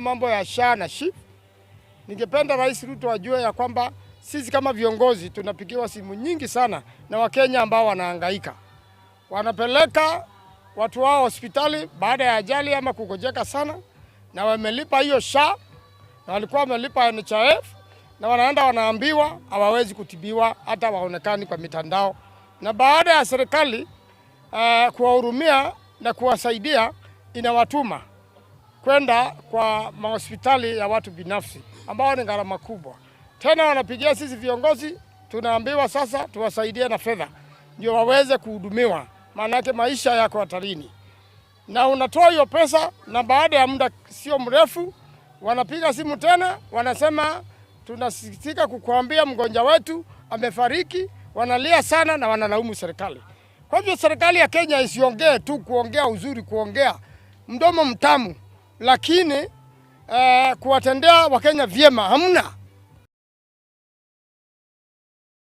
Mambo ya SHA na SHIF, ningependa Rais Ruto ajue ya kwamba sisi kama viongozi tunapigiwa simu nyingi sana na Wakenya ambao wanahangaika, wanapeleka watu wao hospitali baada ya ajali ama kugonjeka sana, na wamelipa hiyo SHA na walikuwa wamelipa NHIF na wanaenda wanaambiwa hawawezi kutibiwa hata waonekani kwa mitandao. Na baada ya serikali kuwahurumia na kuwasaidia, inawatuma kwenda kwa mahospitali ya watu binafsi ambao ni gharama kubwa. Tena wanapigia sisi viongozi, tunaambiwa sasa tuwasaidie na fedha ndio waweze kuhudumiwa, maanake maisha yako hatarini. Na unatoa hiyo pesa, na baada ya muda sio mrefu wanapiga simu tena, wanasema tunasikitika kukuambia mgonjwa wetu amefariki. Wanalia sana na wanalaumu serikali. Kwa hivyo serikali ya Kenya isiongee tu kuongea uzuri, kuongea mdomo mtamu, lakini kuwatendea Wakenya vyema hamna.